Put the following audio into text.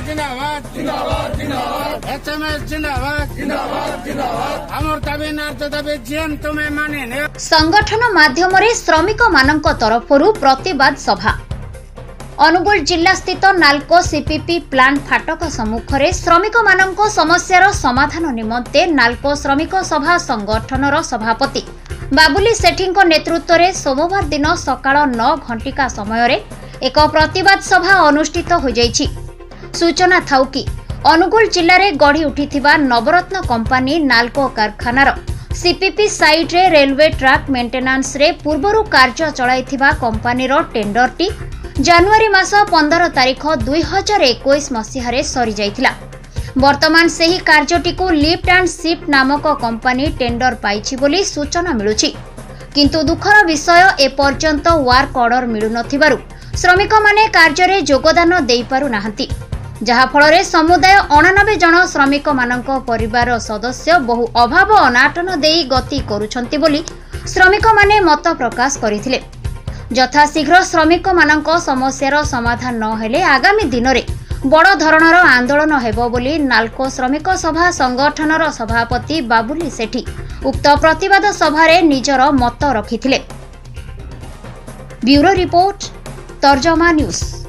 ଜିନ୍ଦାବାଦ, ଜିନ୍ଦାବାଦ, ଜିନ୍ଦାବାଦ। HMS ଜିନ୍ଦାବାଦ, ଜିନ୍ଦାବାଦ, ଜିନ୍ଦାବାଦ। ଆମର ଦାବି ନ୍ୟାଯ୍ୟ ଦାବି ଜିଏମ୍ ତୁମେ ମାନି ନିଅ। ସଂଗଠନ ମାଧ୍ୟମରେ ଶ୍ରମିକମାନଙ୍କ ତରଫରୁ ପ୍ରତିବାଦ ସଭା। ଅନୁଗୁଳ ଜିଲ୍ଲାସ୍ଥିତ ନାଲ୍କୋ ସିପିପି ପ୍ଲାଣ୍ଟ ଫାଟକ ସମ୍ମୁଖରେ ଶ୍ରମିକମାନଙ୍କ ସମସ୍ୟାର ସମାଧାନ ନିମନ୍ତେ ନାଲ୍କୋ ଶ୍ରମିକ ସଭା ସଂଗଠନର ସଭାପତି ବାବୁଲି ସେଠୀଙ୍କ ନେତୃତ୍ୱରେ ସୋମବାର ଦିନ ସକାଳ 9 ଘଣ୍ଟିକା ସମୟରେ ଏକ ପ୍ରତିବାଦ ସଭା ଅନୁଷ୍ଠିତ ହୋଇଯାଇଛି। ସୂଚନା ଥାଉ କି, ଅନୁଗୁଳ ଜିଲ୍ଲାରେ ଗଢ଼ି ଉଠିଥିବା ନବରତ୍ନ କମ୍ପାନୀ ନାଲ୍କୋ କାରଖାନାର ସିପିପି ସାଇଟ୍ରେ ରେଲୱେ ଟ୍ରାକ୍ ମେଣ୍ଟେନାନ୍ସରେ ପୂର୍ବରୁ କାର୍ଯ୍ୟ ଚଳାଇଥିବା କମ୍ପାନୀର ଟେଣ୍ଡରଟି ଜାନୁଆରୀ ମାସ 15 ତାରିଖ 2021 ମସିହାରେ ସରିଯାଇଥିଲା। ବର୍ତ୍ତମାନ ସେହି କାର୍ଯ୍ୟଟିକୁ ଲିଫ୍ଟ ଆଣ୍ଡ ସିଫ୍ଟ ନାମକ କମ୍ପାନୀ ଟେଣ୍ଡର ପାଇଛି ବୋଲି ସୂଚନା ମିଳୁଛି। କିନ୍ତୁ ଦୁଃଖର ବିଷୟ, ଏପର୍ଯ୍ୟନ୍ତ ୱାର୍କ ଅର୍ଡର ମିଳୁନଥିବାରୁ ଶ୍ରମିକମାନେ କାର୍ଯ୍ୟରେ ଯୋଗଦାନ ଦେଇପାରୁନାହାନ୍ତି, ଯାହାଫଳରେ ସମୁଦାୟ 89 ଜଣ ଶ୍ରମିକମାନଙ୍କ ପରିବାର ସଦସ୍ୟ ବହୁ ଅଭାବ ଅନାଟନ ଦେଇ ଗତି କରୁଛନ୍ତି ବୋଲି ଶ୍ରମିକମାନେ ମତ ପ୍ରକାଶ କରିଥିଲେ। ଯଥାଶୀଘ୍ର ଶ୍ରମିକମାନଙ୍କ ସମସ୍ୟାର ସମାଧାନ ନ ହେଲେ ଆଗାମୀ ଦିନରେ ବଡ଼ ଧରଣର ଆନ୍ଦୋଳନ ହେବ ବୋଲି ନାଲ୍କୋ ଶ୍ରମିକ ସଭା ସଂଗଠନର ସଭାପତି ବାବୁଲି ସେଠୀ ଉକ୍ତ ପ୍ରତିବାଦ ସଭାରେ ନିଜର ମତ ରଖିଥିଲେ। ବ୍ୟୁରୋ ରିପୋର୍ଟ, ତର୍ଜମା ନ୍ୟୁଜ୍।